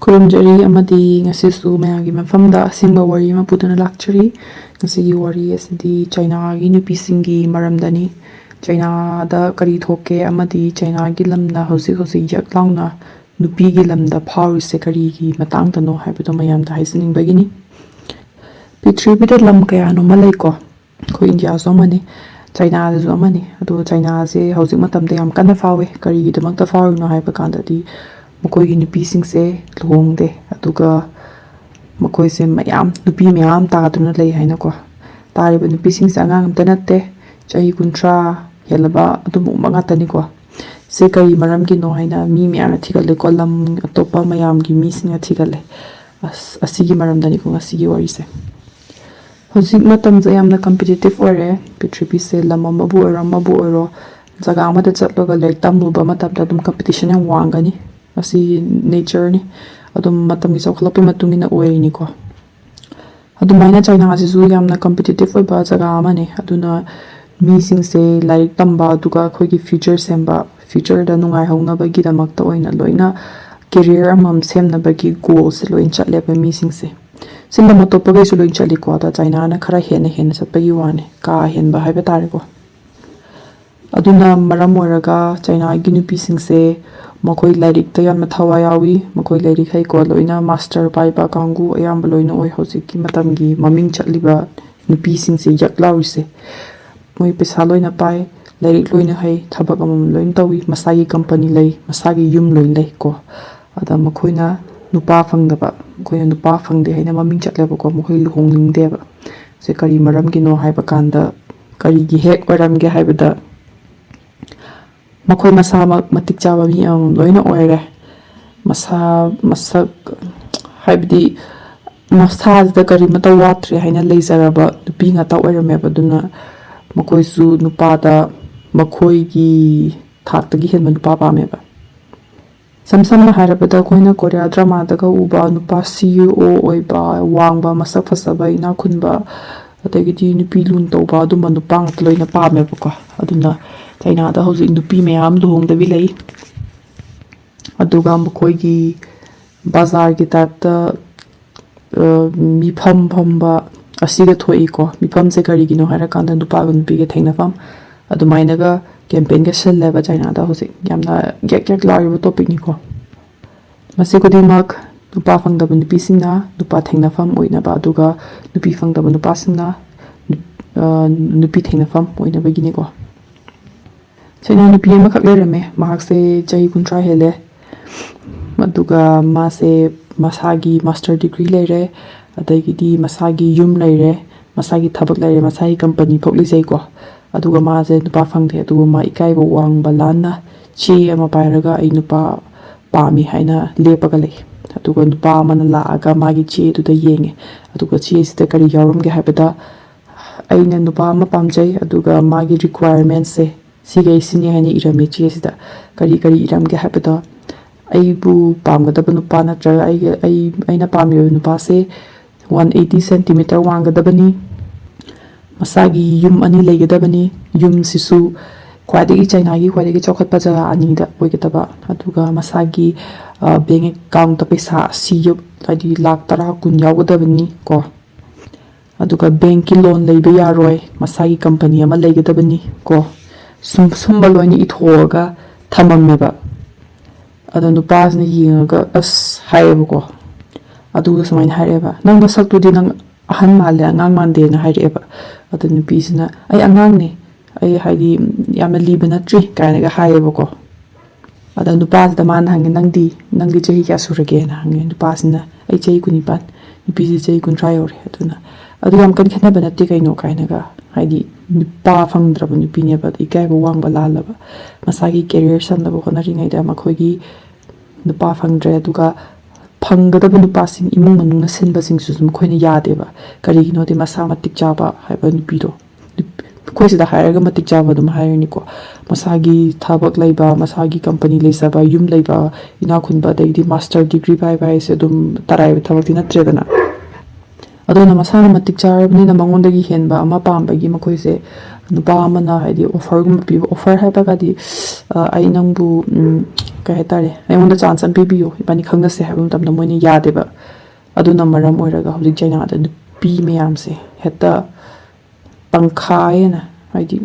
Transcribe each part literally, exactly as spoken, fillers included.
ꯈꯨꯔꯨꯝꯖꯔꯤ ꯑꯃꯗꯤ ꯉꯁꯤꯁꯨ ꯃꯌꯥꯝꯒꯤ ꯃꯐꯝꯗ ꯑꯁꯦꯡꯕ ꯋꯥꯔꯤ ꯑꯃ ꯄꯨꯗꯨꯅ ꯂꯥꯛꯆꯔꯤ꯫ ꯉꯁꯤꯒꯤ ꯋꯥꯔꯤ ꯑꯁꯤꯗꯤ ꯆꯩꯅꯥꯒꯤ ꯅꯨꯄꯤꯁꯤꯡꯒꯤ ꯃꯔꯝꯗꯅꯤ꯫ ꯆꯩꯅꯥꯗ ꯀꯔꯤ ꯊꯣꯛꯀꯦ ꯑꯃꯗꯤ ꯆꯩꯅꯥꯒꯤ ꯂꯝꯅ ꯍꯧꯖꯤꯛ ꯍꯧꯖꯤꯛ ꯌꯛ ꯂꯥꯎꯅ ꯅꯨꯄꯤꯒꯤ ꯂꯝꯗ ꯐꯥꯎꯔꯤꯁꯦ ꯀꯔꯤꯒꯤ ꯃꯇꯥꯡꯗꯅꯣ ꯍꯥꯏꯕꯗꯣ ꯃꯌꯥꯝꯗ ꯍꯥꯏꯖꯅꯤꯡꯕꯒꯤꯅꯤ꯫ ꯄ꯭ꯔꯤꯊꯤꯕꯤꯗ ꯂꯝ ꯀꯌꯥꯅꯣ ꯑꯃ ꯂꯩꯀꯣ, ꯑꯩꯈꯣꯏ ꯏꯟꯗꯤꯌꯥꯁꯨ ꯑꯃꯅꯤ, ꯆꯩꯅꯥꯗꯁꯨ ꯑꯃꯅꯤ꯫ ꯑꯗꯣ ꯆꯩꯅꯥꯁꯦ ꯍꯧꯖꯤꯛ ꯃꯇꯝꯗ ꯌꯥꯝ ꯀꯟꯅ ꯐꯥꯎꯋꯦ꯫ ꯀꯔꯤꯒꯤꯗꯃꯛꯇ ꯐꯥꯎꯔꯤꯅꯣ ꯍꯥꯏꯕ ꯀꯥꯟꯗꯗꯤ ꯃꯈꯣꯏꯒꯤ ꯅꯨꯄꯤꯁꯤꯡꯁꯦ ꯂꯨꯍꯣꯡꯗꯦ, ꯑꯗꯨꯒ ꯃꯈꯣꯏꯁꯦ ꯃꯌꯥꯝ, ꯅꯨꯄꯤ ꯃꯌꯥꯝ ꯇꯥꯗꯨꯅ ꯂꯩ ꯍꯥꯏꯅꯀꯣ꯫ ꯇꯥꯔꯤꯕ ꯅꯨꯄꯤꯁꯤꯡꯁꯦ ꯑꯉꯥꯡ ꯑꯝꯇ ꯅꯠꯇꯦ, ꯆꯍꯤ ꯀꯨꯟꯊ꯭ꯔꯥ ꯍꯦꯜꯂꯕ ꯑꯗꯨꯒꯨꯝꯕ ꯉꯥꯛꯇꯅꯤꯀꯣ꯫ ꯁꯦ ꯀꯔꯤ ꯃꯔꯝꯒꯤꯅꯣ ꯍꯥꯏꯅ ꯃꯤ ꯃꯌꯥꯝꯅ ꯊꯤꯒꯠꯂꯦꯀꯣ, ꯂꯝ ꯑꯇꯣꯞꯄ ꯃꯌꯥꯝꯒꯤ ꯃꯤꯁꯤꯡꯅ ꯊꯤꯒꯠꯂꯦ꯫ ꯑꯁ, ꯑꯁꯤꯒꯤ ꯃꯔꯝꯗꯅꯤꯀꯣ ꯉꯁꯤꯒꯤ ꯋꯥꯔꯤꯁꯦ꯫ ꯍꯧꯖꯤꯛ ꯃꯇꯝꯁꯦ ꯌꯥꯝꯅ ꯀꯝꯄꯤꯇꯤꯇꯤꯞ ꯑꯣꯏꯔꯦ꯫ ꯄ꯭ꯔꯤꯊꯤꯕꯤꯁꯦ ꯂꯝ ꯑꯃꯕꯨ ꯑꯣꯏꯔꯣ ꯑꯃꯕꯨ ꯑꯣꯏꯔꯣ, ꯖꯒꯥ ꯑꯃꯗ ꯆꯠꯂꯒ ꯂꯥꯏꯔꯤꯛ ꯇꯝꯂꯨꯕ ꯃꯇꯝꯗ ꯑꯗꯨꯝ ꯀꯝꯄꯤꯇꯤꯁꯟ ꯌꯥꯝ ꯋꯥꯡꯒꯅꯤ꯫ ꯃꯁꯤ ꯅꯦꯆꯔꯅꯤ꯫ ꯑꯗꯨꯝ ꯃꯇꯝꯒꯤ ꯆꯥꯎꯈꯠꯂꯛꯄꯒꯤ ꯃꯇꯨꯡ ꯏꯟꯅ ꯑꯣꯏꯔꯤꯅꯤꯀꯣ꯫ ꯑꯗꯨꯃꯥꯏꯅ ꯆꯩꯅꯥꯁꯤꯁꯨ ꯌꯥꯝꯅ ꯀꯝꯄꯤꯇꯤꯇꯤꯞ ꯑꯣꯏꯕ ꯖꯒꯥ ꯑꯃꯅꯤ꯫ ꯑꯗꯨꯅ ꯃꯤꯁꯤꯡꯁꯦ ꯂꯥꯏꯔꯤꯛ ꯇꯝꯕ, ꯑꯗꯨꯒ ꯑꯩꯈꯣꯏꯒꯤ ꯐ꯭ꯌꯨꯆꯔ ꯁꯦꯝꯕ, ꯐ꯭ꯌꯨꯆꯔꯗ ꯅꯨꯡꯉꯥꯏꯍꯧꯅꯕꯒꯤꯗꯃꯛꯇ ꯑꯣꯏꯅ ꯂꯣꯏꯅ ꯀꯦꯔꯤꯌꯔ ꯑꯃꯃꯝ ꯁꯦꯝꯅꯕꯒꯤ ꯒꯣꯜꯁꯦ ꯂꯣꯏ ꯆꯠꯂꯦꯕ ꯃꯤꯁꯤꯡꯁꯦ꯫ ꯁꯤ ꯂꯝ ꯑꯇꯣꯞꯄꯈꯩꯁꯨ ꯂꯣꯏ ꯆꯠꯂꯤꯀꯣ, ꯑꯗ ꯆꯩꯅꯥꯅ ꯈꯔ ꯍꯦꯟꯅ ꯍꯦꯟꯅ ꯆꯠꯄꯒꯤ ꯋꯥꯅꯤ, ꯀꯥ ꯍꯦꯟꯕ ꯍꯥꯏꯕ ꯇꯥꯔꯦꯀꯣ꯫ ꯑꯗꯨꯅ ꯃꯔꯝ ꯑꯣꯏꯔꯒ ꯆꯩꯅꯥꯒꯤ ꯅꯨꯄꯤꯁꯤꯡꯁꯦ ꯃꯈꯣꯏ ꯂꯥꯏꯔꯤꯛꯇ ꯌꯥꯝꯅ ꯊꯋꯥꯏ ꯌꯥꯎꯏ, ꯃꯈꯣꯏ ꯂꯥꯏꯔꯤꯛ ꯍꯩꯀꯣ, ꯂꯣꯏꯅ ꯃꯥꯁꯇꯔ ꯄꯥꯏꯕ ꯀꯥꯡꯕꯨ ꯑꯌꯥꯝꯕ ꯂꯣꯏꯅ ꯑꯣꯏ ꯍꯧꯖꯤꯛꯀꯤ ꯃꯇꯝꯒꯤ ꯃꯃꯤꯡ ꯆꯠꯂꯤꯕ ꯅꯨꯄꯤꯁꯤꯡꯁꯦ ꯌꯛ ꯂꯥꯎꯔꯤꯁꯦ꯫ ꯃꯣꯏ ꯄꯩꯁꯥ ꯂꯣꯏꯅ ꯄꯥꯏ, ꯂꯥꯏꯔꯤꯛ ꯂꯣꯏꯅ ꯍꯩ, ꯊꯕꯛ ꯑꯃꯃꯝ ꯂꯣꯏꯅ ꯇꯧꯏ, ꯃꯁꯥꯒꯤ ꯀꯝꯄꯅꯤ ꯂꯩ, ꯃꯁꯥꯒꯤ ꯌꯨꯝ ꯂꯣꯏꯅ ꯂꯩ ꯀꯣ꯫ ꯑꯗ ꯃꯈꯣꯏꯅ ꯅꯨꯄꯥ ꯐꯪꯗꯕ, ꯃꯈꯣꯏꯅ ꯅꯨꯄꯥ ꯐꯪꯗꯦ ꯍꯥꯏꯅ ꯃꯃꯤꯡ ꯆꯠꯂꯦꯕꯀꯣ, ꯃꯈꯣꯏ ꯂꯨꯍꯣꯡꯅꯤꯡꯗꯦꯕ꯫ ꯁꯦ ꯀꯔꯤ ꯃꯔꯝꯒꯤꯅꯣ ꯍꯥꯏꯕ ꯀꯥꯟꯗ, ꯀꯔꯤꯒꯤ ꯍꯦꯛ ꯑꯣꯏꯔꯝꯒꯦ ꯍꯥꯏꯕꯗ, ꯃꯈꯣꯏ ꯃꯁꯥꯃꯛ ꯃꯇꯤꯛ ꯆꯥꯕ ꯃꯤ ꯑꯃꯃꯝ ꯂꯣꯏꯅ ꯑꯣꯏꯔꯦ꯫ ꯃꯁꯥ, ꯃꯁꯛ ꯍꯥꯏꯕꯗꯤ ꯃꯁꯥꯁꯤꯗ ꯀꯔꯤꯃꯠꯇ ꯋꯥꯠꯇ꯭ꯔꯦ ꯍꯥꯏꯅ ꯂꯩꯖꯔꯕ ꯅꯨꯄꯤ ꯉꯥꯛꯇ ꯑꯣꯏꯔꯝꯃꯦꯕ꯫ ꯑꯗꯨꯅ ꯃꯈꯣꯏꯁꯨ ꯅꯨꯄꯥꯗ ꯃꯈꯣꯏꯒꯤ ꯊꯥꯛꯇꯒꯤ ꯍꯦꯟꯕ ꯅꯨꯄꯥ ꯄꯥꯝꯃꯦꯕ꯫ ꯏꯁꯝ ꯁꯝꯅ ꯍꯥꯏꯔꯕꯗ, ꯑꯩꯈꯣꯏꯅ ꯀꯣꯔꯤꯌꯥ ꯗ꯭ꯔꯃꯥꯗꯒ ꯎꯕ ꯅꯨꯄꯥ ꯁꯤ ꯏ ꯑꯣ ꯑꯣꯏꯕ, ꯋꯥꯡꯕ, ꯃꯁꯛ ꯐꯖꯕ, ꯏꯅꯥꯛ ꯈꯨꯟꯕ, ꯑꯗꯒꯤꯗꯤ ꯅꯨꯄꯤ ꯂꯨꯅ ꯇꯧꯕ, ꯑꯗꯨꯝꯕ ꯅꯨꯄꯥ ꯉꯥꯛꯇ ꯂꯣꯏꯅ ꯄꯥꯝꯃꯦꯕꯀꯣ꯫ ꯑꯗꯨꯅ ꯆꯩꯅꯥꯗ ꯍꯧꯖꯤꯛ ꯅꯨꯄꯤ ꯃꯌꯥꯝ ꯂꯨꯍꯣꯡꯗꯕꯤ ꯂꯩ꯫ ꯑꯗꯨꯒ ꯃꯈꯣꯏꯒꯤ ꯕꯖꯥꯔꯒꯤ ꯇꯥꯏꯞꯇ, ꯑ, ꯃꯤꯐꯝ ꯐꯝꯕ ꯑꯁꯤꯒ ꯊꯣꯛꯏꯀꯣ꯫ ꯃꯤꯐꯝꯁꯦ ꯀꯔꯤꯒꯤꯅꯣ ꯍꯥꯏꯔꯀꯥꯟꯗ ꯅꯨꯄꯥꯒ ꯅꯨꯄꯤꯒ ꯊꯦꯡꯅꯐꯝ, ꯑꯗꯨꯃꯥꯏꯅꯒ ꯀꯦꯝꯄꯦꯟꯒ ꯁꯤꯜꯂꯦꯕ ꯆꯥꯏꯅꯥꯗ ꯍꯧꯖꯤꯛ꯫ ꯌꯥꯝꯅ ꯒ꯭ꯌꯥꯛ ꯒ꯭ꯌꯥꯛ ꯂꯥꯎꯔꯤꯕ ꯇꯣꯄꯤꯛꯅꯤꯀꯣ꯫ ꯃꯁꯤ ꯈꯨꯗꯤꯡꯃꯛ ꯅꯨꯄꯥ ꯐꯪꯗꯕ ꯅꯨꯄꯤꯁꯤꯡꯅ ꯅꯨꯄꯥ ꯊꯦꯡꯅꯐꯝ ꯑꯣꯏꯅꯕ, ꯑꯗꯨꯒ ꯅꯨꯄꯤ ꯐꯪꯗꯕ ꯅꯨꯄꯥꯁꯤꯡꯅ ꯅꯨ-, ꯑ, ꯅꯨꯄꯤ ꯊꯦꯡꯅꯐꯝ ꯑꯣꯏꯅꯕꯒꯤꯅꯤꯀꯣ꯫ ꯆꯥꯏꯅꯥ ꯅꯨꯄꯤ ꯑꯃꯈꯛ ꯂꯩꯔꯝꯃꯦ꯫ ꯃꯍꯥꯛꯁꯦ ꯆꯍꯤ ꯀꯨꯟꯊ꯭ꯔꯥ ꯍꯦꯜꯂꯦ꯫ ꯑꯗꯨꯒ ꯃꯥꯁꯦ ꯃꯁꯥꯒꯤ ꯃꯥꯁꯇꯔ ꯗꯤꯒ꯭ꯔꯤ ꯂꯩꯔꯦ, ꯑꯗꯒꯤꯗꯤ ꯃꯁꯥꯒꯤ ꯌꯨꯝ ꯂꯩꯔꯦ, ꯃꯁꯥꯒꯤ ꯊꯕꯛ ꯂꯩꯔꯦ, ꯃꯁꯥꯒꯤ ꯀꯝꯄꯅꯤ ꯐꯥꯎ ꯂꯩꯖꯩꯀꯣ꯫ ꯑꯗꯨꯒ ꯃꯥꯁꯦ ꯅꯨꯄꯥ ꯐꯪꯗꯦ꯫ ꯑꯗꯨꯒ ꯃꯥ ꯏꯀꯥꯏꯕ ꯋꯥꯡꯕ ꯂꯥꯟꯅ ꯆꯦ ꯑꯃ ꯄꯥꯏꯔꯒ "ꯑꯩ ꯅꯨꯄꯥ ꯄꯥꯝꯃꯤ" ꯍꯥꯏꯅ ꯂꯦꯞꯄꯒ ꯂꯩ꯫ ꯑꯗꯨꯒ ꯅꯨꯄꯥ ꯑꯃꯅ ꯂꯥꯛꯑꯒ ꯃꯥꯒꯤ ꯆꯦꯗꯨꯗ ꯌꯦꯡꯉꯦ꯫ ꯑꯗꯨꯒ ꯆꯦꯁꯤꯗ ꯀꯔꯤ ꯌꯥꯎꯔꯝꯒꯦ ꯍꯥꯏꯕꯗ, "ꯑꯩꯅ ꯅꯨꯄꯥ ꯑꯃ ꯄꯥꯝꯖꯩ, ꯑꯗꯨꯒ ꯃꯥꯒꯤ ꯔꯤꯀ꯭ꯋꯥꯏꯔꯃꯦꯟꯁꯦ ꯁꯤꯒꯩꯁꯤꯅꯤ" ꯍꯥꯏꯅ ꯏꯔꯝꯃꯤ ꯆꯦꯁꯤꯗ꯫ ꯀꯔꯤ ꯀꯔꯤ ꯏꯔꯝꯒꯦ ꯍꯥꯏꯕꯗ, "ꯑꯩꯕꯨ ꯄꯥꯝꯒꯗꯕ ꯅꯨꯄꯥ ꯅꯠꯇ꯭ꯔꯒ ꯑꯩꯒ, ꯑꯩ, ꯑꯩꯅ ꯄꯥꯝꯂꯤꯕ ꯅꯨꯄꯥꯁꯦ ꯋꯥꯟ ꯑꯩꯠꯇꯤ ꯁꯦꯟꯇꯤꯃꯤꯇꯔ ꯋꯥꯡꯒꯗꯕꯅꯤ, ꯃꯁꯥꯒꯤ ꯌꯨꯝ ꯑꯅꯤ ꯂꯩꯒꯗꯕꯅꯤ, ꯌꯨꯝꯁꯤꯁꯨ ꯈ꯭ꯋꯥꯏꯗꯒꯤ ꯆꯥꯏꯅꯥꯒꯤ ꯈ꯭ꯋꯥꯏꯗꯒꯤ ꯆꯥꯎꯈꯠꯄ ꯖꯒꯥ ꯑꯅꯤꯗ ꯑꯣꯏꯒꯗꯕ, ꯑꯗꯨꯒ ꯃꯁꯥꯒꯤ, ꯑ, ꯕꯦꯡ ꯑꯦꯀꯥꯎꯟꯇ ꯄꯩꯁꯥ ꯑꯁꯤ ꯌꯧ-, ꯍꯥꯏꯗꯤ ꯂꯥꯛ ꯇꯔꯥ, ꯀꯨꯟ ꯌꯥꯎꯒꯗꯕꯅꯤ ꯀꯣ꯫ ꯑꯗꯨꯒ ꯕꯦꯡꯀꯤ ꯂꯣꯟ ꯂꯩꯕ ꯌꯥꯔꯣꯏ, ꯃꯁꯥꯒꯤ ꯀꯝꯄꯅꯤ ꯑꯃ ꯂꯩꯒꯗꯕꯅꯤ ꯀꯣ"꯫ ꯁꯨꯝ-, ꯁꯨꯝꯕ ꯂꯣꯏꯅ ꯏꯊꯣꯛꯑꯒ ꯊꯝꯃꯝꯃꯦꯕ꯫ ꯑꯗꯣ ꯅꯨꯄꯥꯁꯤꯅ ꯌꯦꯡꯉꯒ ꯑꯁ ꯍꯥꯏꯌꯦꯕꯀꯣ꯫ ꯑꯗꯨꯒ ꯁꯨꯃꯥꯏꯅ ꯍꯥꯏꯔꯛꯑꯦꯕ, "ꯅꯪ ꯅꯁꯛꯇꯨꯗꯤ ꯅꯪ ꯑꯍꯟ ꯃꯥꯜꯂꯦ, ꯑꯉꯥꯡ ꯃꯥꯟꯗꯦꯅ" ꯍꯥꯏꯔꯛꯑꯦꯕ꯫ ꯑꯗꯣ ꯅꯨꯄꯤꯁꯤꯅ, "ꯑꯩ ꯑꯉꯥꯡꯅꯦ, ꯑꯩ ꯍꯥꯏꯗꯤ ꯌꯥꯝꯅ ꯂꯤꯕ ꯅꯠꯇ꯭ꯔꯤ" ꯀꯥꯏꯅꯒ ꯍꯥꯏꯌꯦꯕꯀꯣ꯫ ꯑꯗ ꯅꯨꯄꯥꯁꯤꯗ ꯃꯥꯅ ꯍꯪꯉꯦ, "ꯅꯪꯗꯤ, ꯅꯪꯗꯤ ꯆꯍꯤ ꯀꯌꯥ ꯁꯨꯔꯒꯦꯅ?" ꯍꯪꯉꯦ꯫ ꯅꯨꯄꯥꯁꯤꯅ, "ꯑꯩ ꯆꯍꯤ ꯀꯨꯟꯅꯤꯄꯥꯟ"꯫ ꯅꯨꯄꯤꯁꯤ ꯆꯍꯤ ꯀꯨꯟꯊ꯭ꯔꯥ ꯌꯧꯔꯦ꯫ ꯑꯗꯨꯅ ꯑꯗꯨ ꯌꯥꯝ ꯀꯟꯅ ꯈꯦꯠꯅꯕ ꯅꯠꯇꯦ ꯀꯩꯅꯣ ꯀꯥꯏꯅꯒ, ꯍꯥꯏꯗꯤ ꯅꯨꯄꯥ ꯐꯪꯗ꯭ꯔꯕ ꯅꯨꯄꯤꯅꯦꯕ, ꯑꯗ ꯏꯀꯥꯏꯕ ꯋꯥꯡꯕ ꯂꯥꯜꯂꯕ꯫ ꯃꯁꯥꯒꯤ ꯀꯦꯔꯤꯌꯔ ꯁꯦꯝꯅꯕ ꯍꯣꯠꯅꯔꯤꯉꯩꯗ ꯃꯈꯣꯏꯒꯤ ꯅꯨꯄꯥ ꯐꯪꯗ꯭ꯔꯦ꯫ ꯑꯗꯨꯒ ꯐꯪꯒꯗꯕ ꯅꯨꯄꯥꯁꯤꯡ, ꯏꯃꯨꯡ ꯃꯅꯨꯡꯅ ꯁꯤꯟꯕꯁꯤꯡꯁꯤꯁꯨ ꯃꯈꯣꯏꯅ ꯌꯥꯗꯦꯕ꯫ ꯀꯔꯤꯒꯤꯅꯣꯗꯤ ꯃꯁꯥ ꯃꯇꯤꯛ ꯆꯥꯕ ꯍꯥꯏꯕ ꯅꯨꯄꯤꯗꯣ, ꯑꯩꯈꯣꯏ ꯁꯤꯗ ꯍꯥꯏꯔꯒ ꯃꯇꯤꯛ ꯆꯥꯕ ꯑꯗꯨꯝ ꯍꯥꯏꯔꯅꯤꯀꯣ꯫ ꯃꯁꯥꯒꯤ ꯊꯕꯛ ꯂꯩꯕ, ꯃꯁꯥꯒꯤ ꯀꯝꯄꯅꯤ ꯂꯩꯖꯕ, ꯌꯨꯝ ꯂꯩꯕ, ꯏꯅꯥꯛ ꯈꯨꯟꯕ, ꯑꯗꯩꯗꯤ ꯃꯥꯁꯇꯔ ꯗꯤꯒ꯭ꯔꯤ ꯄꯥꯏꯕ ꯍꯥꯏꯁꯦ ꯑꯗꯨꯝ ꯇꯔꯥꯏꯕ ꯊꯕꯛꯇꯤ ꯅꯠꯇ꯭ꯔꯦꯗꯅ꯫ ꯑꯗꯨꯅ ꯃꯁꯥꯅ ꯃꯇꯤꯛ ꯆꯥꯔꯕꯅꯤꯅ ꯃꯉꯣꯟꯗꯒꯤ ꯍꯦꯟꯕ ꯑꯃ ꯄꯥꯝꯕꯒꯤ ꯃꯈꯣꯏꯁꯦ ꯅꯨꯄꯥ ꯑꯃꯅ ꯍꯥꯏꯗꯤ ꯑꯣꯐꯔꯒꯨꯝꯕ ꯄꯤꯕ, ꯑꯣꯐꯔ ꯍꯥꯏꯔꯒꯗꯤ, ꯑ, "ꯑꯩ ꯅꯪꯕꯨ, ꯎꯝ, ꯀꯩ ꯍꯥꯏꯇꯥꯔꯦ, ꯑꯩꯉꯣꯟꯗ ꯆꯥꯟꯁ ꯑꯃ ꯄꯤꯕꯤꯌꯨ, ꯏꯕꯥꯅꯤ ꯈꯪꯅꯁꯦ ꯍꯥꯏꯕ ꯃꯇꯝꯗ ꯃꯣꯏꯅ ꯌꯥꯗꯦꯕ꯫ ꯑꯗꯨꯅ ꯃꯔꯝ ꯑꯣꯏꯔꯒ ꯍꯧꯖꯤꯛ ꯆꯩꯅꯥꯗ ꯅꯨꯄꯤ ꯃꯌꯥꯝꯁꯦ ꯍꯦꯛꯇ ꯇꯪꯈꯥꯏ ꯍꯦꯟꯅ, ꯍꯥꯏꯗꯤ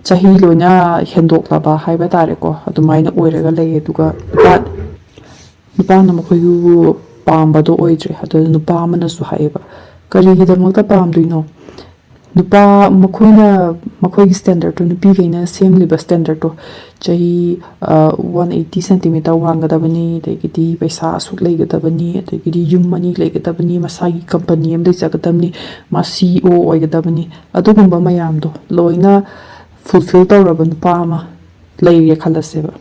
ꯆꯍꯤ ꯂꯣꯏꯅ ꯍꯦꯟꯗꯣꯛꯂꯕ ꯍꯥꯏꯕ ꯇꯥꯔꯦꯀꯣ, ꯑꯗꯨꯃꯥꯏꯅ ꯑꯣꯏꯔꯒ ꯂꯩ꯫ ꯑꯗꯨꯒ ꯅꯨꯄꯥ ꯅꯨꯄꯥꯅ ꯃꯈꯣꯏꯕꯨ ꯄꯥꯝꯕꯗꯣ ꯑꯣꯏꯗ꯭ꯔꯦ꯫ ꯑꯗꯨꯅ ꯅꯨꯄꯥ ꯑꯃꯅꯁꯨ ꯍꯥꯏꯌꯦꯕ, "ꯀꯔꯤꯒꯤꯗꯃꯛꯇ ꯄꯥꯝꯗꯣꯏꯅꯣ? ꯅꯨꯄꯥ ꯃꯈꯣꯏꯅ, ꯃꯈꯣꯏꯒꯤ ꯁ꯭ꯇꯦꯟꯗꯔꯠꯇꯣ, ꯅꯨꯄꯤꯈꯩꯅ ꯁꯦꯝꯂꯤꯕ ꯁ꯭ꯇꯦꯟꯗꯔꯠꯇꯣ, ꯆꯍꯤ ꯋꯥꯟ ꯑꯩꯠꯇꯤ ꯁꯦꯟꯇꯤꯃꯤꯇꯔ ꯋꯥꯡꯒꯗꯕꯅꯤ, ꯑꯗꯒꯤꯗꯤ ꯄꯩꯁꯥ ꯑꯁꯨꯛ ꯂꯩꯒꯗꯕꯅꯤ, ꯑꯗꯒꯤꯗꯤ ꯌꯨꯝ ꯑꯅꯤ ꯂꯩꯒꯗꯕꯅꯤ, ꯃꯁꯥꯒꯤ ꯀꯝꯄꯅꯤ ꯑꯃ ꯂꯩꯖꯒꯗꯕꯅꯤ, ꯃꯥ ꯁꯤ ꯏ ꯑꯣ ꯑꯣꯏꯒꯗꯕꯅꯤ", ꯑꯗꯨꯒꯨꯝꯕ ꯃꯌꯥꯝꯗꯣ ꯂꯣꯏꯅ ꯐꯨꯜꯐꯤꯜ ꯇꯧꯔꯕ ꯅꯨꯄꯥ ꯑꯃ ꯂꯩꯔꯦ ꯈꯜꯂꯁꯦꯕ꯫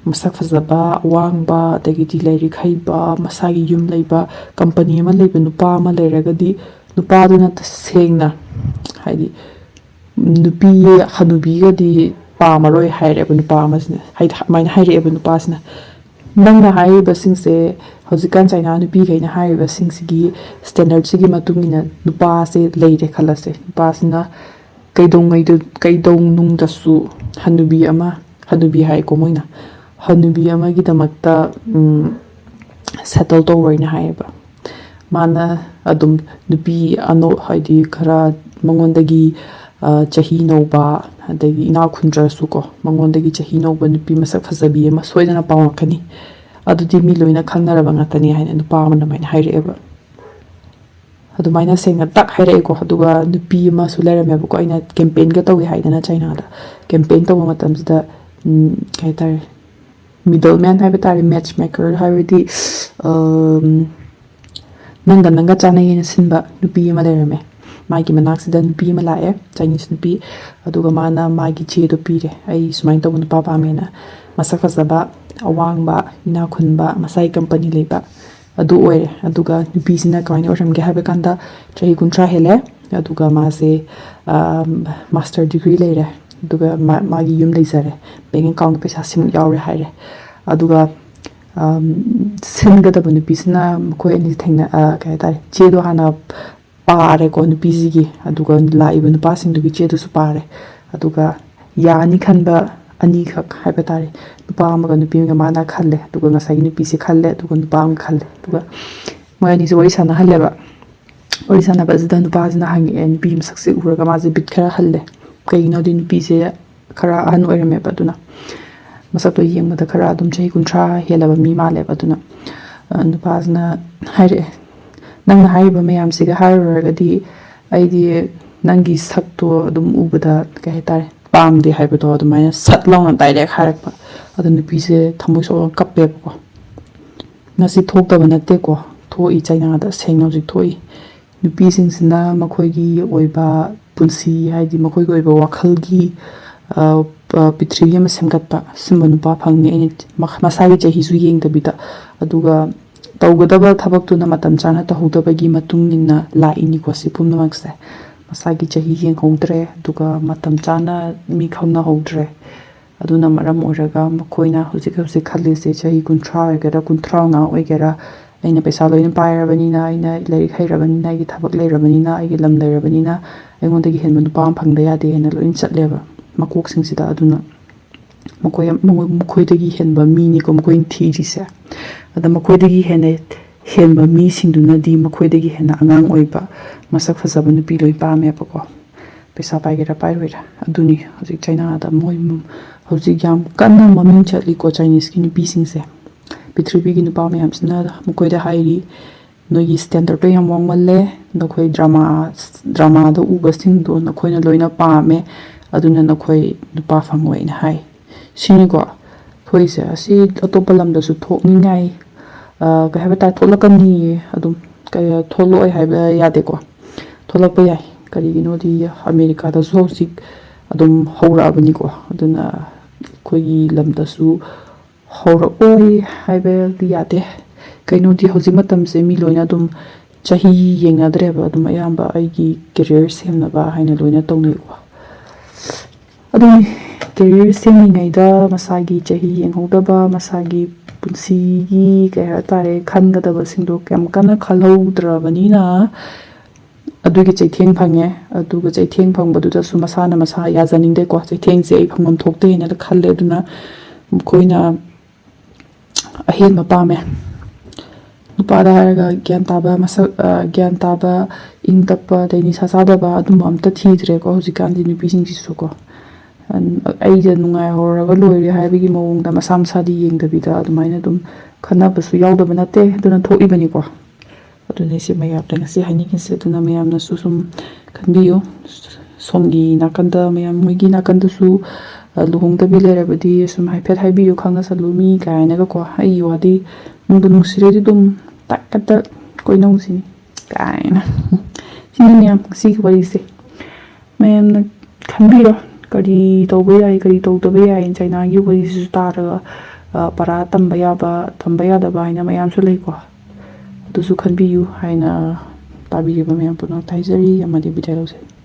ꯃꯁꯛ ꯐꯖꯕ, ꯑꯋꯥꯡꯕ, ꯑꯗꯒꯤꯗꯤ ꯂꯥꯏꯔꯤꯛ ꯍꯩꯕ, ꯃꯁꯥꯒꯤ ꯌꯨꯝ ꯂꯩꯕ, ꯀꯝꯄꯅꯤ ꯑꯃ ꯂꯩꯕ ꯅꯨꯄꯥ ꯑꯃ ꯂꯩꯔꯒꯗꯤ, ꯅꯨꯄꯥꯗꯨꯅ ꯇꯁꯦꯡꯅ, ꯍꯥꯏꯗꯤ, ꯅꯨꯄꯤ ꯍꯅꯨꯕꯤꯒꯗꯤ ꯄꯥꯝꯃꯔꯣꯏ ꯍꯥꯏꯔꯦꯕ ꯅꯨꯄꯥ ꯑꯃꯁꯤꯅ, ꯍꯥꯏꯗꯤ ꯑꯗꯨꯃꯥꯏꯅ ꯍꯥꯏꯔꯛꯑꯦꯕ ꯅꯨꯄꯥꯁꯤꯅ꯫ ꯅꯪꯅ ꯍꯥꯏꯔꯤꯕꯁꯤꯡꯁꯦ, ꯍꯧꯖꯤꯛꯀꯥꯟ ꯆꯥꯏꯅꯥ ꯅꯨꯄꯤꯈꯩꯅ ꯍꯥꯏꯔꯤꯕꯁꯤꯡꯁꯤꯒꯤ ꯁ꯭ꯇꯦꯟꯗꯔꯠꯁꯤꯒꯤ ꯃꯇꯨꯡ ꯏꯟꯅ ꯅꯨꯄꯥꯁꯦ ꯂꯩꯔꯦ ꯈꯜꯂꯁꯦ꯫ ꯅꯨꯄꯥꯁꯤꯅ ꯀꯩꯗꯧꯉꯩꯗ-, ꯀꯩꯗꯧꯅꯨꯡꯗꯁꯨ ꯍꯅꯨꯕꯤ ꯑꯃ, ꯍꯅꯨꯕꯤ ꯍꯥꯏꯀꯣ ꯃꯣꯏꯅ, ꯍꯅꯨꯕꯤ ꯑꯃꯒꯤꯗꯃꯛꯇ, ꯎꯝ, ꯁꯦꯇꯜ ꯇꯧꯔꯣꯏꯅ ꯍꯥꯏꯌꯦꯕ꯫ ꯃꯥꯅ ꯑꯗꯨꯝ ꯅꯨꯄꯤ ꯑꯅꯧ-, ꯍꯥꯏꯗꯤ ꯈꯔ ꯃꯉꯣꯟꯗꯒꯤ, ꯑ, ꯆꯍꯤ ꯅꯧꯕ, ꯑꯗꯒꯤ ꯏꯅꯥꯛ ꯈꯨꯟꯗ꯭ꯔꯁꯨꯀꯣ, ꯃꯉꯣꯟꯗꯒꯤ ꯆꯍꯤ ꯅꯧꯕ ꯅꯨꯄꯤ ꯃꯁꯛ ꯐꯖꯕꯤ ꯑꯃ ꯁꯣꯏꯗꯅ ꯄꯥꯝꯃꯛꯀꯅꯤ꯫ ꯑꯗꯨꯗꯤ ꯃꯤ ꯂꯣꯏꯅ ꯈꯪꯅꯔꯕ ꯉꯥꯛꯇꯅꯤ ꯍꯥꯏꯅ ꯅꯨꯄꯥ ꯑꯃꯅ ꯑꯗꯨꯃꯥꯏꯅ ꯍꯥꯏꯔꯛꯑꯦꯕ꯫ ꯑꯗꯨꯃꯥꯏꯅ ꯁꯦꯡꯅ ꯇꯛ ꯍꯥꯏꯔꯛꯑꯦꯀꯣ꯫ ꯑꯗꯨꯒ ꯅꯨꯄꯤ ꯑꯃꯁꯨ ꯂꯩꯔꯝꯃꯦꯕꯀꯣ, ꯑꯩꯅ ꯀꯦꯝꯄꯦꯟꯒ ꯇꯧꯋꯦ ꯍꯥꯏꯗꯅ ꯆꯩꯅꯥꯗ꯫ ꯀꯦꯝꯄꯦꯟ ꯇꯧꯕ ꯃꯇꯝꯁꯤꯗ, ꯎꯝ, ꯀꯩ ꯍꯥꯏꯇꯥꯔꯦ, ꯃꯤꯗꯜ ꯃꯦꯟ ꯍꯥꯏꯕ ꯇꯥꯔꯦ, ꯃꯦꯠꯆ ꯃꯦꯀꯔ ꯍꯥꯏꯕꯗꯤ, ꯑꯝ, ꯅꯪꯒ ꯅꯪꯒ ꯆꯥꯅꯩꯌꯦꯅ ꯁꯤꯟꯕ ꯅꯨꯄꯤ ꯑꯃ ꯂꯩꯔꯝꯃꯦ꯫ ꯃꯥꯒꯤ ꯃꯅꯥꯛꯁꯤꯗ ꯅꯨꯄꯤ ꯑꯃ ꯂꯥꯛꯑꯦ, ꯆꯥꯏꯅꯤꯁ ꯅꯨꯄꯤ꯫ ꯑꯗꯨꯒ ꯃꯥꯅ ꯃꯥꯒꯤ ꯆꯦꯗꯣ ꯄꯤꯔꯦ, "ꯑꯩ ꯁꯨꯃꯥꯏꯅ ꯇꯧꯕ ꯅꯨꯄꯥ ꯄꯥꯝꯃꯦꯅ, ꯃꯁꯛ ꯐꯖꯕ, ꯑꯋꯥꯡꯕ, ꯏꯅꯥꯛ ꯈꯨꯟꯕ, ꯃꯁꯥꯒꯤ ꯀꯝꯄꯅꯤ ꯂꯩꯕ", ꯑꯗꯨ ꯑꯣꯏꯔꯦ꯫ ꯑꯗꯨꯒ ꯅꯨꯄꯤꯁꯤꯅ ꯀꯃꯥꯏꯅ ꯑꯣꯏꯔꯝꯒꯦ ꯍꯥꯏꯕ ꯀꯥꯟꯗ, ꯆꯍꯤ ꯀꯨꯟꯊ꯭ꯔꯥ ꯍꯦꯜꯂꯦ꯫ ꯑꯗꯨꯒ ꯃꯥꯁꯦ, ꯑꯝ, ꯃꯥꯁꯇꯔ ꯗꯤꯒ꯭ꯔꯤ ꯂꯩꯔꯦ꯫ ꯑꯗꯨꯒ ꯃꯥ-, ꯃꯥꯒꯤ ꯌꯨꯝ ꯂꯩꯖꯔꯦ꯫ ꯕꯦꯡ ꯑꯦꯀꯥꯎꯟꯗ ꯄꯩꯁꯥ ꯁꯤꯃꯨꯛ ꯌꯥꯎꯔꯦ ꯍꯥꯏꯔꯦ꯫ ꯑꯗꯨꯒ, ꯑꯝ, ꯁꯤꯟꯒꯗꯕ ꯅꯨꯄꯤꯁꯤꯅ ꯃꯈꯣꯏ ꯑꯅꯤ ꯊꯦꯡꯅ-, ꯑ, ꯀꯩ ꯍꯥꯏꯇꯥꯔꯦ, ꯆꯦꯗꯣ ꯍꯥꯟꯅ ꯄꯥꯔꯦꯀꯣ ꯅꯨꯄꯤꯁꯤꯒꯤ, ꯑꯗꯨꯒ ꯂꯥꯛꯏꯕ ꯅꯨꯄꯥꯁꯤꯡꯗꯨꯒꯤ ꯆꯦꯗꯨꯁꯨ ꯄꯥꯔꯦ꯫ ꯑꯗꯨꯒ ꯌꯥꯅꯤ ꯈꯟꯕ ꯑꯅꯤꯈꯛ ꯍꯥꯏꯕ ꯇꯥꯔꯦ, ꯅꯨꯄꯥ ꯑꯃꯒ ꯅꯨꯄꯤ ꯑꯃꯒ ꯃꯥꯅ ꯈꯜꯂꯦ, ꯑꯗꯨꯒ ꯉꯁꯥꯏꯒꯤ ꯅꯨꯄꯤꯁꯦ ꯈꯜꯂꯦ, ꯑꯗꯨꯒ ꯅꯨꯄꯥ ꯑꯃꯒ ꯈꯜꯂꯦ, ꯑꯗꯨꯒ ꯃꯣꯏ ꯑꯅꯤꯁꯦ ꯋꯥꯔꯤ ꯁꯥꯟꯅꯍꯜꯂꯦꯕ꯫ ꯋꯥꯔꯤ ꯁꯥꯟꯅꯕꯁꯤꯗ ꯅꯨꯄꯥꯁꯤꯅ ꯍꯪꯉꯛꯑꯦ, ꯅꯨꯄꯤ ꯃꯁꯛꯁꯦ ꯎꯔꯒ ꯃꯥꯁꯦ ꯕꯤꯠ ꯈꯔ ꯍꯜꯂꯦ꯫ ꯀꯩꯒꯤꯅꯣꯗꯤ ꯅꯨꯄꯤꯁꯦ ꯈꯔ ꯑꯍꯟ ꯑꯣꯏꯔꯝꯃꯦꯕ, ꯑꯗꯨꯅ ꯃꯁꯛꯇꯣ ꯌꯦꯡꯕꯗ ꯈꯔ ꯑꯗꯨꯝ ꯆꯍꯤ ꯀꯨꯟꯊ꯭ꯔꯥ ꯍꯦꯜꯂꯕ ꯃꯤ ꯃꯥꯜꯂꯦꯕ꯫ ꯑꯗꯨꯅ ꯅꯨꯄꯥꯁꯤꯅ ꯍꯥꯏꯔꯛꯑꯦ, "ꯅꯪꯅ ꯍꯥꯏꯔꯤꯕ ꯃꯌꯥꯝꯁꯤꯒ ꯍꯥꯏꯔꯨꯔꯒꯗꯤ ꯑꯩꯗꯤ ꯅꯪꯒꯤ ꯁꯛꯇꯣ ꯑꯗꯨꯝ ꯎꯕꯗ, ꯀꯩ ꯍꯥꯏꯇꯥꯔꯦ, ꯄꯥꯝꯗꯦ" ꯍꯥꯏꯕꯗꯣ ꯑꯗꯨꯃꯥꯏꯅ ꯁꯠ ꯂꯥꯎꯅ ꯗꯥꯏꯔꯦꯛ ꯍꯥꯏꯔꯛꯄ꯫ ꯑꯗꯣ ꯅꯨꯄꯤꯁꯦ ꯊꯃꯣꯏ ꯁꯣꯛꯑꯒ ꯀꯞꯄꯦꯕꯀꯣ꯫ ꯉꯁꯤ ꯊꯣꯛꯇꯕ ꯅꯠꯇꯦꯀꯣ, ꯊꯣꯛꯏ, ꯆꯩꯅꯥꯗ ꯁꯦꯡꯅ ꯍꯧꯖꯤꯛ ꯊꯣꯛꯏ꯫ ꯅꯨꯄꯤꯁꯤꯡꯁꯤꯅ ꯃꯈꯣꯏꯒꯤ ꯑꯣꯏꯕ ꯄꯨꯟꯁꯤ, ꯍꯥꯏꯗꯤ ꯃꯈꯣꯏꯒꯤ ꯑꯣꯏꯕ ꯋꯥꯈꯜꯒꯤ, ꯑ, ꯄ-, ꯄ꯭ꯔꯤꯊꯤꯕꯤ ꯑꯃ ꯁꯦꯝꯒꯠꯄ, ꯁꯨꯝꯕ ꯅꯨꯄꯥ ꯐꯪꯅꯤ꯫ ꯑꯩꯅ ꯃ-, ꯃꯁꯥꯒꯤ ꯆꯍꯤꯁꯨ ꯌꯦꯡꯗꯕꯤꯗ, ꯑꯗꯨꯒ ꯇꯧꯒꯗꯕ ꯊꯕꯛꯇꯨꯅ ꯃꯇꯝ ꯆꯥꯅ ꯇꯧꯍꯧꯗꯕꯒꯤ ꯃꯇꯨꯡ ꯏꯟꯅ ꯂꯥꯛꯏꯅꯤꯀꯣ꯫ ꯁꯤ ꯄꯨꯝꯅꯃꯛꯁꯦ ꯃꯁꯥꯒꯤ ꯆꯍꯤ ꯌꯦꯡꯍꯧꯗ꯭ꯔꯦ, ꯑꯗꯨꯒ ꯃꯇꯝ ꯆꯥꯅ ꯃꯤ ꯈꯪꯅꯍꯧꯗ꯭ꯔꯦ꯫ ꯑꯗꯨꯅ ꯃꯔꯝ ꯑꯣꯏꯔꯒ ꯃꯈꯣꯏꯅ ꯍꯧꯖꯤꯛ ꯍꯧꯖꯤꯛ ꯈꯜꯂꯤꯁꯦ, ꯆꯍꯤ ꯀꯨꯟꯊ꯭ꯔꯥ ꯑꯣꯏꯒꯦꯔꯥ, ꯀꯨꯟꯊ꯭ꯔꯥ ꯃꯉꯥ ꯑꯣꯏꯒꯦꯔꯥ, ꯑꯩꯅ ꯄꯩꯁꯥ ꯂꯣꯏꯅ ꯄꯥꯏꯔꯕꯅꯤꯅ, ꯑꯩꯅ ꯂꯥꯏꯔꯤꯛ ꯍꯩꯔꯕꯅꯤꯅ, ꯑꯩꯒꯤ ꯊꯕꯛ ꯂꯩꯔꯕꯅꯤꯅ, ꯑꯩꯒꯤ ꯂꯝ ꯂꯩꯔꯕꯅꯤꯅ, ꯑꯩꯉꯣꯟꯗꯒꯤ ꯍꯦꯟꯕ ꯅꯨꯄꯥ ꯑꯃ ꯐꯪꯗ ꯌꯥꯗꯦ ꯍꯥꯏꯅ ꯂꯣꯏꯅ ꯆꯠꯂꯦꯕ ꯃꯀꯣꯛꯁꯤꯡꯁꯤꯗ꯫ ꯑꯗꯨꯅ ꯃꯈꯣꯏ, ꯃꯈꯣꯏꯗꯒꯤ ꯍꯦꯟꯕ ꯃꯤꯅꯤꯀꯣ ꯃꯈꯣꯏꯅ ꯊꯤꯔꯤꯁꯦ꯫ ꯑꯗ ꯃꯈꯣꯏꯗꯒꯤ ꯍꯦꯟꯅ ꯍꯦꯟꯕ ꯃꯤꯁꯤꯡꯗꯨꯅꯗꯤ ꯃꯈꯣꯏꯗꯒꯤ ꯍꯦꯟꯅ ꯑꯉꯥꯡ ꯑꯣꯏꯕ, ꯃꯁꯛ ꯐꯖꯕ ꯅꯨꯄꯤ ꯂꯣꯏ ꯄꯥꯝꯃꯦꯕꯀꯣ꯫ ꯄꯩꯁꯥ ꯄꯥꯏꯒꯦꯔꯥ ꯄꯥꯏꯔꯣꯏꯔꯥ꯫ ꯑꯗꯨꯅꯤ ꯍꯧꯖꯤꯛ ꯆꯩꯅꯥꯗ ꯃꯣꯏ, ꯍꯧꯖꯤꯛ ꯌꯥꯝ ꯀꯟꯅ ꯃꯃꯤꯡ ꯆꯠꯂꯤꯀꯣ ꯆꯥꯏꯅꯤꯁꯀꯤ ꯅꯨꯄꯤꯁꯤꯡꯁꯦ꯫ ꯄ꯭ꯔꯤꯊꯤꯕꯤꯒꯤ ꯅꯨꯄꯥ ꯃꯌꯥꯝꯁꯤꯅ ꯃꯈꯣꯏꯗ ꯍꯥꯏꯔꯤ, "ꯅꯣꯏꯒꯤ ꯁ꯭ꯇꯦꯟꯗꯔꯗꯇꯣ ꯌꯥꯝ ꯋꯥꯡꯃꯜꯂꯦ, ꯅꯈꯣꯏ ꯗ꯭ꯔꯃꯥ, ꯗ꯭ꯔꯃꯥꯗ ꯎꯕꯁꯤꯡꯗꯣ ꯅꯈꯣꯏꯅ ꯂꯣꯏꯅ ꯄꯥꯝꯃꯦ, ꯑꯗꯨꯅ ꯅꯈꯣꯏ ꯅꯨꯄꯥ ꯐꯪꯉꯣꯏꯅ" ꯍꯥꯏ꯫ ꯁꯤꯅꯤꯀꯣ ꯊꯣꯛꯏꯁꯦ꯫ ꯑꯁꯤ ꯑꯇꯣꯞꯄ ꯂꯝꯗꯁꯨ ꯊꯣꯛꯅꯤꯡꯉꯥꯏ, ꯑ, ꯀꯩ ꯍꯥꯏꯕ ꯇꯥꯔꯦ, ꯊꯣꯛꯂꯛꯀꯅꯤꯌꯦ꯫ ꯑꯗꯨꯝ ꯀꯩ-, ꯊꯣꯛꯂꯛꯑꯣꯏ ꯍꯥꯏꯕ ꯌꯥꯗꯦꯀꯣ, ꯊꯣꯛꯂꯛꯄ ꯌꯥꯏ꯫ ꯀꯔꯤꯒꯤꯅꯣꯗꯤ ꯑꯃꯦꯔꯤꯀꯥꯗꯁꯨ ꯍꯧꯖꯤꯛ ꯑꯗꯨꯝ ꯍꯧꯔꯛꯑꯕꯅꯤꯀꯣ꯫ ꯑꯗꯨꯅ ꯑꯩꯈꯣꯏꯒꯤ ꯂꯝꯗꯁꯨ ꯍꯧꯔꯛꯑꯣꯏ ꯍꯥꯏꯕꯗꯤ ꯌꯥꯗꯦ꯫ ꯀꯩꯅꯣꯗꯤ ꯍꯧꯖꯤꯛ ꯃꯇꯝꯁꯦ ꯃꯤ ꯂꯣꯏꯅ ꯑꯗꯨꯝ ꯆꯍꯤ ꯌꯦꯡꯅꯗ꯭ꯔꯦꯕ, ꯑꯗꯨꯝ ꯑꯌꯥꯝꯕ ꯑꯩꯒꯤ ꯀꯦꯔꯤꯌꯔ ꯁꯦꯝꯅꯕ ꯍꯥꯏꯅ ꯂꯣꯏꯅ ꯇꯧꯅꯩꯀꯣ꯫ ꯑꯗꯨꯝ ꯀꯦꯔꯤꯌꯔ ꯁꯦꯝꯂꯤꯉꯩꯗ ꯃꯁꯥꯒꯤ ꯆꯍꯤ ꯌꯦꯡꯍꯧꯗꯕ, ꯃꯁꯥꯒꯤ ꯄꯨꯟꯁꯤꯒꯤ, ꯀꯩ ꯍꯥꯏꯇꯥꯔꯦ, ꯈꯟꯒꯗꯕꯁꯤꯡꯗꯣ ꯌꯥꯝ ꯀꯟꯅ ꯈꯜꯍꯧꯗ꯭ꯔꯕꯅꯤꯅ, ꯑꯗꯨꯒꯤ ꯆꯩꯊꯦꯡ ꯐꯪꯉꯦ꯫ ꯑꯗꯨꯒ ꯆꯩꯊꯦꯡ ꯐꯪꯕꯗꯨꯗꯁꯨ ꯃꯁꯥꯅ ꯃꯁꯥ ꯌꯥꯖꯅꯤꯡꯗꯦꯀꯣ, ꯆꯩꯊꯦꯡꯁꯦ ꯑꯩ ꯐꯪꯐꯝ ꯊꯣꯛꯇꯦ ꯍꯥꯏꯅ ꯈꯜꯂꯦ꯫ ꯑꯗꯨꯅ ꯃꯈꯣꯏꯅ ꯑꯍꯦꯟꯕ ꯄꯥꯝꯃꯦ꯫ ꯅꯨꯄꯥꯗ ꯍꯥꯏꯔꯒ ꯒ꯭ꯌꯥꯟ ꯇꯥꯕ, ꯃꯁꯛ, ꯑ, ꯒ꯭ꯌꯥꯟ ꯇꯥꯕ, ꯏꯪ ꯇꯞꯄ, ꯑꯗꯩ ꯅꯤꯁꯥ ꯆꯥꯗꯕ, ꯑꯗꯨꯝꯕ ꯑꯝꯇ ꯊꯤꯗ꯭ꯔꯦꯀꯣ ꯍꯧꯖꯤꯛꯀꯥꯟꯗꯤ ꯅꯨꯄꯤꯁꯤꯡꯁꯤꯁꯨꯀꯣ꯫ ꯑꯩꯗ ꯅꯨꯡꯉꯥꯏꯍꯧꯔꯒ ꯂꯣꯏꯔꯦ ꯍꯥꯏꯕꯒꯤ ꯃꯑꯣꯡꯗ ꯃꯁꯥ ꯃꯁꯥꯗꯤ ꯌꯦꯡꯗꯕꯤꯗ ꯑꯗꯨꯃꯥꯏꯅ ꯑꯗꯨꯝ ꯈꯟꯅꯕꯁꯨ ꯌꯥꯎꯗꯕ ꯅꯠꯇꯦ, ꯑꯗꯨꯅ ꯊꯣꯛꯏꯕꯅꯤꯀꯣ꯫ ꯑꯗꯨꯅꯤ ꯁꯤ ꯃꯌꯥꯝꯗ ꯉꯁꯤ ꯍꯥꯏꯅꯤꯡꯉꯤꯁꯦ꯫ ꯑꯗꯨꯅ ꯃꯌꯥꯝꯅꯁꯨ ꯁꯨꯝ ꯈꯟꯕꯤꯌꯨ꯫ ꯁꯣꯝꯒꯤ ꯅꯥꯀꯟꯗ ꯃꯌꯥꯝ ꯃꯣꯏꯒꯤ ꯅꯥꯀꯟꯗꯁꯨ, ꯑ, ꯂꯨꯍꯣꯡꯗꯕꯤ ꯂꯩꯔꯕꯗꯤ ꯁꯨꯝ ꯍꯥꯏꯐꯦꯠ ꯍꯥꯏꯕꯤꯌꯨ, ꯈꯪꯅ ꯆꯠꯂꯨ ꯃꯤ ꯀꯥꯏꯅꯒꯀꯣ꯫ ꯑꯩꯒꯤ ꯋꯥꯗꯤ ꯅꯨꯡꯕꯨ ꯅꯨꯡꯁꯤꯔꯗꯤ ꯑꯗꯨꯝ ꯇꯛ ꯇꯛ ꯀꯣꯏꯅꯧꯁꯤꯅꯤ ꯀꯥꯏꯅ꯫ ꯁꯤꯅꯤ ꯃꯌꯥꯝ ꯉꯁꯤꯒꯤ ꯋꯥꯔꯤꯁꯦ꯫ ꯃꯌꯥꯝꯅ ꯈꯟꯕꯤꯔꯣ, ꯀꯔꯤ ꯇꯧꯕ ꯌꯥꯏ, ꯀꯔꯤ ꯇꯧꯗꯕ ꯌꯥꯏ꯫ ꯆꯩꯅꯥꯒꯤ ꯋꯥꯔꯤꯁꯤꯁꯨ ꯇꯥꯔꯒ, ꯑ, ꯄꯔꯥ ꯇꯝꯕ ꯌꯥꯕ, ꯇꯝꯕ ꯌꯥꯗꯕ ꯍꯥꯏꯅ ꯃꯌꯥꯝꯁꯨ ꯂꯩꯀꯣ꯫ ꯑꯗꯨꯁꯨ ꯈꯟꯕꯤꯌꯨ ꯍꯥꯏꯅ ꯇꯥꯕꯤꯔꯤꯕ ꯃꯌꯥꯝ ꯄꯨꯝꯅꯃꯛꯇ ꯍꯥꯏꯖꯔꯤ ꯑꯃꯗꯤ ꯕꯤꯗꯥꯏ ꯂꯧꯖꯔꯤ꯫